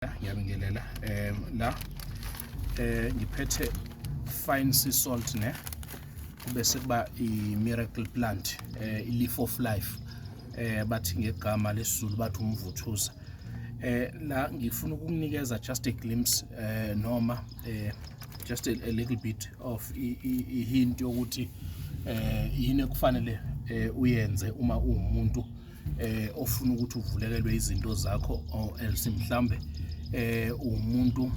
Ngiyabingelela la ngiphethe fine sea salt, ne, kube sekuba i-miracle plant, i-leaf of life, bathi ngegama lesiZulu bathi umvuthuza. La ngifuna ukukunikeza just a glimpse noma just a little bit of i-hint yokuthi yini ekufanele uyenze uma uwumuntu ofuna ukuthi uvulekelwe izinto zakho, or else mhlambe umuntu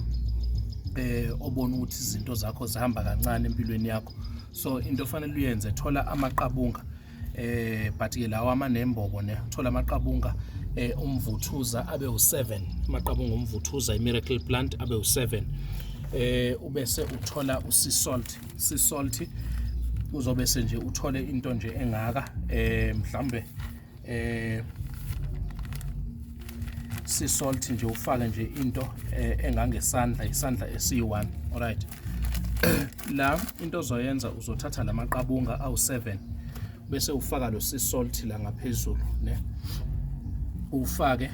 obona ukuthi izinto zakho zihamba kancane empilweni yakho. So into ofanele uyenze, thola amaqabunga, but ke lawa amanembobo, ne, thola amaqabunga umvuthuza abe u7, amaqabunga umvuthuza, i-miracle plant, abe u7, ubese uthola u-sea salt. Sea salt uzobe nje uthole into nje engaka, mhlambe sea salt nje, ufake nje into engangesandla, isandla esiyi-1. Alright, la into ozoyenza, uzothatha lamaqabunga awu-7 bese ufaka lo sea salt la ngaphezulu, ne, ufake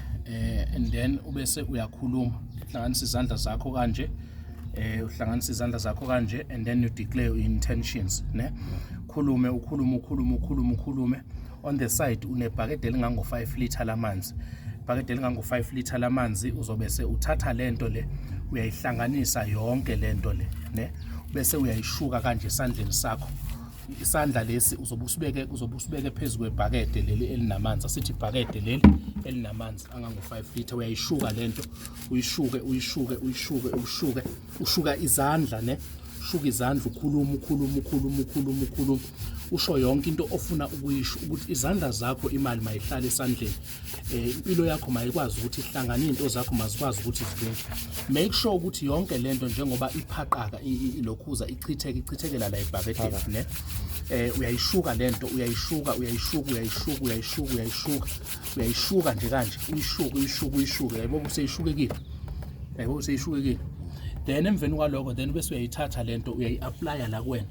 and then ubese uyakhuluma, uhlanganisa izandla zakho kanje, uhlanganisa izandla zakho kanje, and then you declare your intentions, ne, khulume, ukhulume, ukhulume, ukhulume, ukhulume. On the side unebhakede elingango 5 liter lamanzi, ibhakede elingango 5 liter lamanzi. Uzobe se uthatha lento le, uyayihlanganisa yonke lento le, ne, bese uyayishuka kanje esandleni sakho. Isandla lesi uzobe usibeke phezu kwebhakede leli elinamanzi. Asithi ibhakede leli elinamanzi angango 5 liter, uyayishuka lento, uyishuke, uyishuke, uyishuke, uyishuke, ushuka izandla, ne, shuka izandla, ukhuluma, ukhuluma, ukhuluma, ukhuluma, ukhuluma, usho yonke into ofuna ukuyisho, ukuthi izandla zakho, imali mayihlale esandleni, impilo yakho mayikwazi ukuthi ihlangane, izinto zakho mazikwazi ukuthi zilunge. Make sure ukuthi yonke lento, njengoba iphaqaka, ilokhuza ichitheke, ichithekela la ebhakedeni, ne, uyayishuka lento, uyayishuka, uyayishuka, uyayishuka, uyayishuka, uyayishuka, uyayishuka nje kanje, uyishuke, uyishuke, uyishuke. Yayibona useyishukekile, yayibona useyishukekile. Then emveni kwalokho, then bese uyayithatha lento, uyayi-applya la kuwena,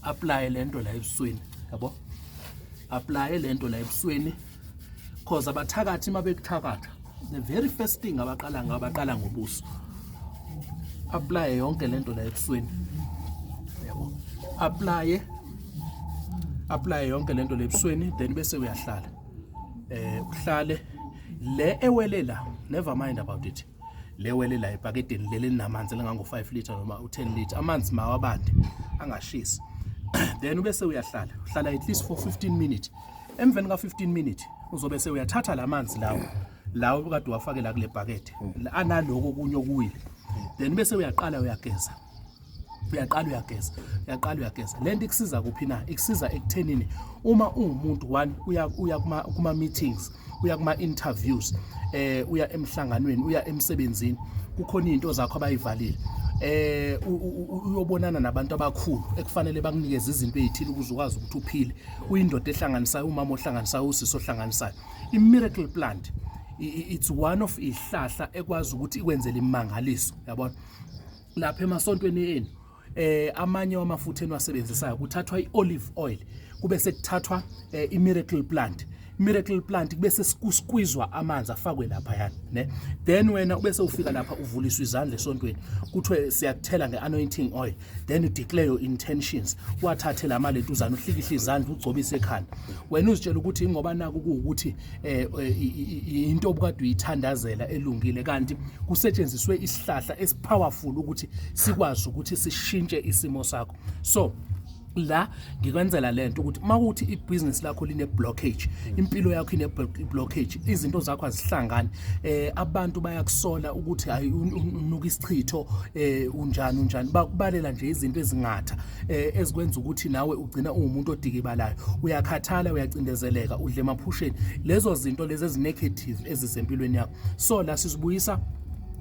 apply lento la ebusweni, yabo, apply lento la ebusweni, cause abathakathi mabekuthakatha, the very first thing abaqala ngayo, baqala ngobuso. Apply yonke lento la ebusweni, yabo, apply, apply yonke lento la ebusweni, then bese uyahlala, uhlale. Le ewele la, never mind about it. Le wele la ebhakedeni leli linamanzi elingango 5 liter noma u10 liter, amanzi mawabande, angashisi. Then ubese uyahlala, uhlala at least for 15 minutes. Emveni ka 15 minutes uzobe sewuyathatha lamanzi lawo, lawo kade wafake la kule bhakede analoko kunye okuwile, then bese uyaqala uyageza, uyaqala uyageza, uyaqala uyageza. Lento ikusiza kuphi na? Ikusiza ekuthenini uma uwumuntu, one, uya kuma meetings, uya kuma interviews, uya emhlanganweni, uya emsebenzini, kukhona izinto zakho abayivalile, uyobonana nabantu abakhulu ekufanele bakunikeze izinto ezithile ukuze ukwazi ukuthi uphile, uyindoda ehlanganisayo, umama ohlanganisayo, usisi ohlanganisayo. I-miracle plant, it's one of ihlahla ekwazi ukuthi ikwenzele imangaliso, yabona. Lapha emasontweni enu, amanye wamafutha eniwasebenzisayo, kuthathwa i-olive oil, kube sekuthathwa i-miracle plant, miracle plant kube sesikusqueezwa amanzi afakwe lapha yani, ne, then wena ubese ufika lapha, uvuliswa izandla esontweni, kuthiwe siyakuthela nge-anointing oil, then you declare your intentions, wathathe la malentuzana, uhlikihla izandla, ugcobise ekhanda. Wena uzitshela ukuthi ingoba naku kuwukuthi into obukade uyithandazela elungile, kanti kusetshenziswe isihlahla esipowerful ukuthi sikwazi ukuthi sishintshe isimo sakho. So la ngikwenzela lento ukuthi makuthi ibhizinisi lakho line blockage, impilo yakho ine blockage, izinto zakho azihlangani, abantu bayakusola ukuthi hayi, unuka isichitho, unjani, unjani, bakubalela nje izinto ezingatha ezikwenza ukuthi nawe ugcina uwumuntu odikibalayo, uyakhathala, uyacindezeleka, udle emaphusheni, lezo zinto lezi ezinegative ezisempilweni yakho. So la sizibuyisa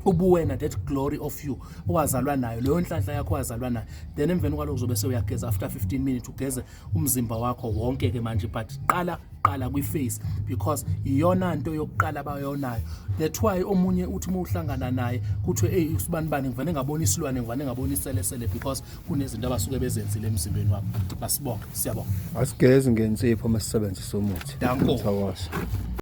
ubuwena, that glory of you owazalwa nayo, leyo nhlanhla yakho owazalwa nayo. Then emveni kwalokho uzobe sewuyageza after 15 minutes, ugeze umzimba wakho wonke ke manje, but qala qala kwi-face, because iyona nto yokuqala abayonayo. That's why omunye uthi uma uhlangana naye kuthiwe, "Hey, usibani bani, ngivane ngabona isilwane, ngivane ngabona iselesele," because kunezinto abasuke bezenzile emzimbeni wabo. Basibonge, siyabonga. Asigezi ngensipho uma sisebenzisa umuthi. Danko. Thokoza.